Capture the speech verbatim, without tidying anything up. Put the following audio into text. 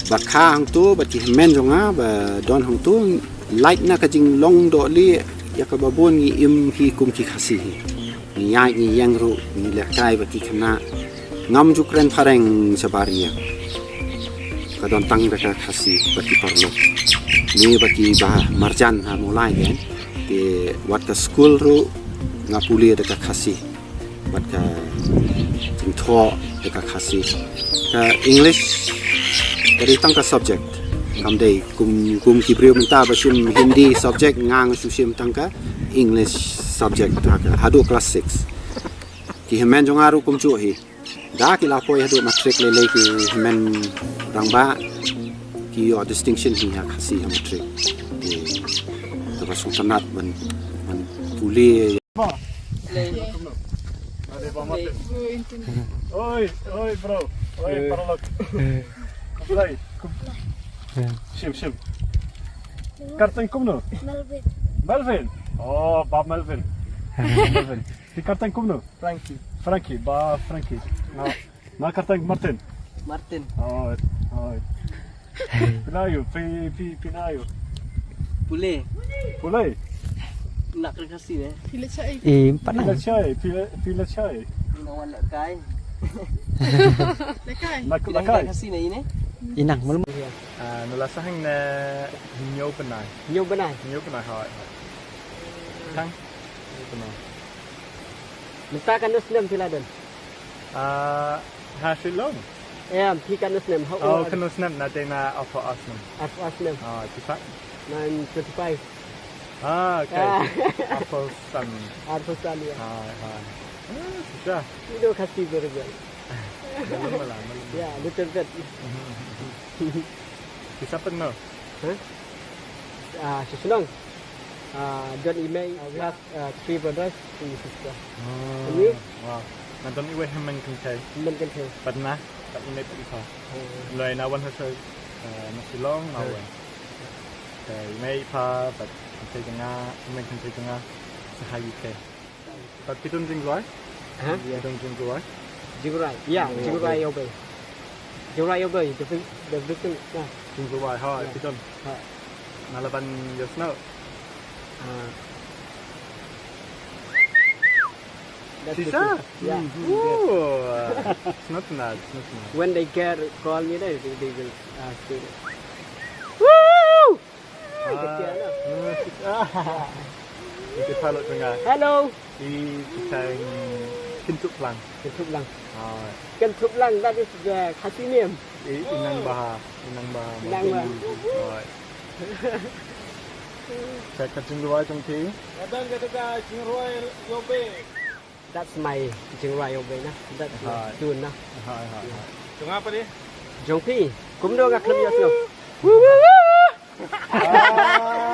Ba kha hangto bad ki hynmen jong nga ba don hangto, lait na ka jinglong dohlieh ïa kaba bun ngi im hi kum ki Khasi hi. Ngi ïaid ngi ïeng ruh ngi lehkai bad ki khynnah. Ngam ju kren phareng shabar ïa ka don tang da ka Khasi bad ki paralok. Ngi bad ki ba marjan ha Mawlai kan. Te wat ka skul ruh nga pule da ka Khasi. Bad ka jingthoh da ka Khasi. Ka English ka dei tang ka subject. Kam dei kum kum ki briew mynta ba shim Hindi subject, nga nga shu shim tang ka English subject ha ka haduh class six. Ki hynmen jong nga ruh kumjuh hi. Da ki la poi haduh matric lei lei ki hynmen rangbah, ki ïoh distinction hi ha Khasi ha matric. Te kaba sngewtynnat ban ban pule. Oi, oi, bro. Oi, paralok. Kumno? Shim, shim. Kyrteng kumno? Melvin. Melvin. Oh, Bah Melvin. Melvin. Phi kyrteng kumno? Frankie. Frankie, Bah Frankie. Nga, nga kyrteng Martin. Martin. Oh, oh. Phi na aiu, phi, phi, phi na aiu? Pule. Pule. Nak kena Khasi ne? Phi leit shaei? Eh, empat. Phi leit shaei, phi leit, phi leit shaei? Nak wan lehkai. Lehkai? Nak lehkai. Khasi ne ine? Inang, mul. Ah, nu la sah hangne hynñiew bnai. Hynñiew bnai? Hynñiew bnai, hooid, hooid. Tang? Hynñiew bnai. Mynta katno snem phi la don? Ah, ha Shillong. Em, phi katno snem? How old are you? Oh, katno snem, na dei na arphew ar snem. Arphew ar snem. Ah, phi pat? Nine twenty-five. Ah, okay. Ah. Arphew san. Arphew san, yeah. Ah, ah. Ah, shisha. You know Khasi very well. Malum, malum, malum. Yeah, little bit. Phi sah pat no? Huh? Ah, sha shnong. Ah, don i mei, ah, we have, ah, three brothers, three sisters. Ah, and you? Wow. Nga don iwei hynmen kynthei. Hynmen kynthei. Bad nga, bad i mei bad i pa. Oh. Hynrei nga wan ha sha, ah, na Shillong, nga wan. Te i mei i pa, bad kynthei jong nga, hynmen kynthei jong nga, sa ha U K. Bad phi don jingrwai? Ha? Phi don jingrwai? Jingrwai. Yeah, jingrwai. Jingrwai Iowbei. Jingrwai Iowbei, the big, the big thing. Yeah. Jingrwai, ha, yeah. Phi don. Ha. Nga la ban ïohsngew. Ah. That's the thing. Shisha? Yeah. Mm, mm, yeah. Oh, it's not bad, it's not bad. When they get call me, they, they, they will, uh, say, "Woo!" Ah, ka tiang na. Ïa ki paralok jong nga. Hello. I kyrteng Kyntuplang. Kyntuplang. Ah. Kyntuplang, that is the Khasi name. I, i nang Baha, i nang Baha. I nang Baha. Right. Check ka jingrwai jong phi. Ka don kata ka jingrwai Iowbei. That's my jingrwai Iowbei na. That's my tune na. Hai, hai, hai. Jong nga pat de? Jong phi. Kumno nga khlem ïohsngew. Woo, woo, woo. Ah.